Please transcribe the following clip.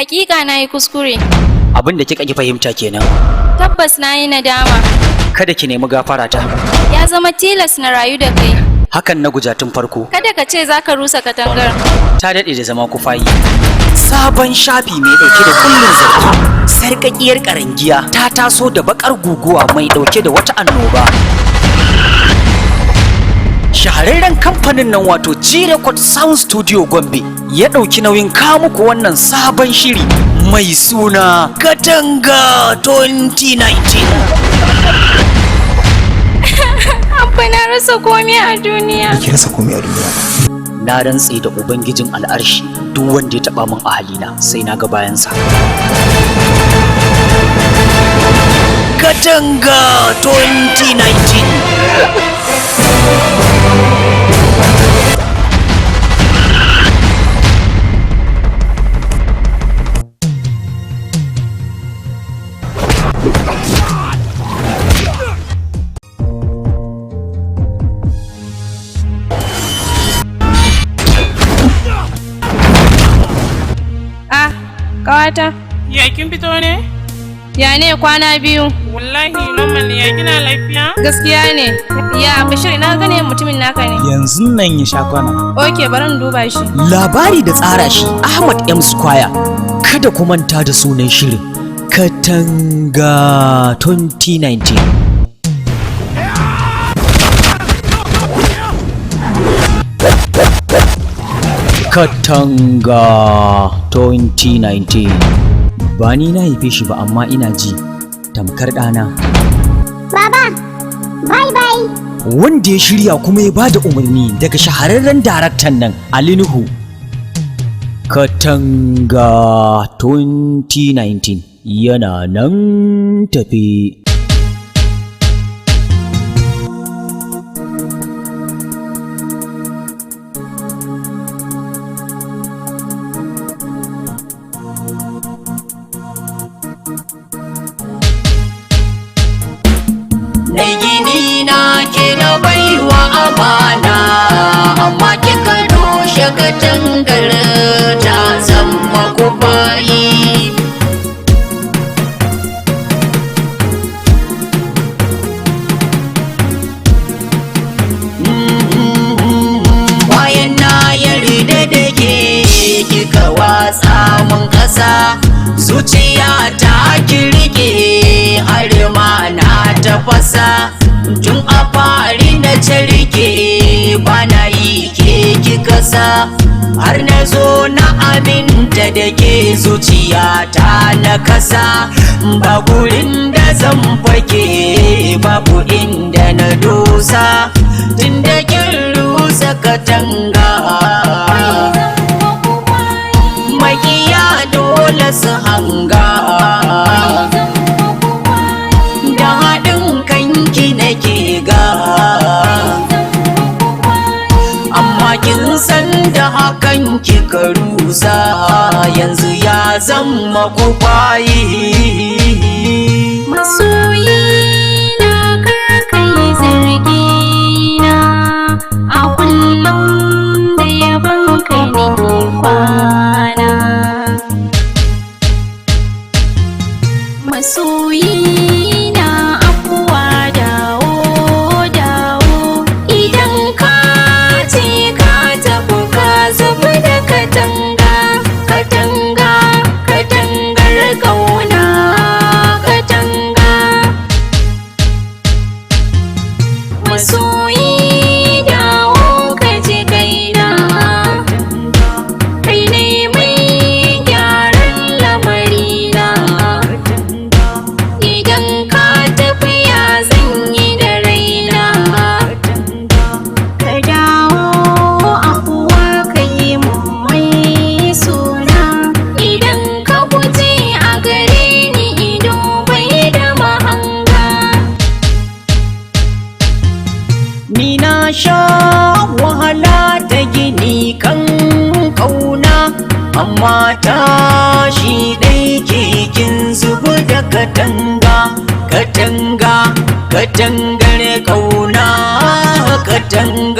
Hakika na yi kuskure. Abin da kika ki fahimta kenan. Tabbas na yi nadama. Kada ki nemi gafara ta. Ya zama tilas na rayu da kai. Hakan na guja tun farko. Kada ka ce za ka rusa katangar. Ta daɗe da zama kufayi. Sabon shafi mai ɗauke da kullun zargi. Sarƙaƙiyar ƙarangiya ta taso da baƙar guguwa mai ɗauke da wata annoba. Shahararren kamfanin nan wato G-Record Sound Studio Gombe ya ɗauki nauyin kawo muku wannan sabon shiri mai suna Katanga 2019. Abba, na rasa komai a duniya. Ki rasa komai a duniya ba. Na rantse da Ubangijin al'arshi, duk wanda ya taɓa min ahalina sai na ga bayansa. Katanga 2019. Ah, kawata. Ya kin fito ne? Ya ne kwana biyu? Wallahi normal, ya kina lafiya? Gaskiya ne. Ya Bashir, ina gane mutumin naka ne. Yanzu nan ya sha kwana. Ok, bari in duba shi. Labari da tsara shi Ahmad M Square. Kada ku manta da sunan shirin Katanga 2019. Katanga 2019. Ba ni na haife shi ba, amma ina ji tamkar ɗana. Baba, bye bye. Wanda ya shirya kuma ya bada umarni daga shahararren daraktan nan Ali Nuhu. Katanga 2019 yana nan tafi. Na gini na ke na baiwa amana, amma kika rushe katangar, ta zama kubayi. Bayan na yarda da ke, kika watsa mun kasa, zuciya ta kirke har ma na tafasa. Tun a fari na carke bana yi, ke kika sa har na zo na aminta da ke, zuciya ta na kasa. Ba gurin da zan fake, babu inda na dosa, tun da kin rusa katanga, makiya dole su hanga. Da haɗin kanki nake ga, amma kin san da hakan kika rusa, yanzu ya zama kufayi. Masoyi na, kar kai zargi na, a kullum da yabon kai nake kwana. Masoyi na, afuwa, dawo dawo. Idan ka ce ka tafi, ka zubi da katanga, katanga, katangar kauna, katanga. Masoyi, dawo ka ji kaina, kai ne mai gyaran lamarina. Idan ka tafi, ya zan yi da raina? Ka dawo, afuwa ka yi mun mai suna. Idan ka guje a gare ni, ido bai da mahanga. Ni na sha wahala ta gini kan kauna, amma tashi ɗai kekin zubu da katanga, katanga, katangar kauna, katanga.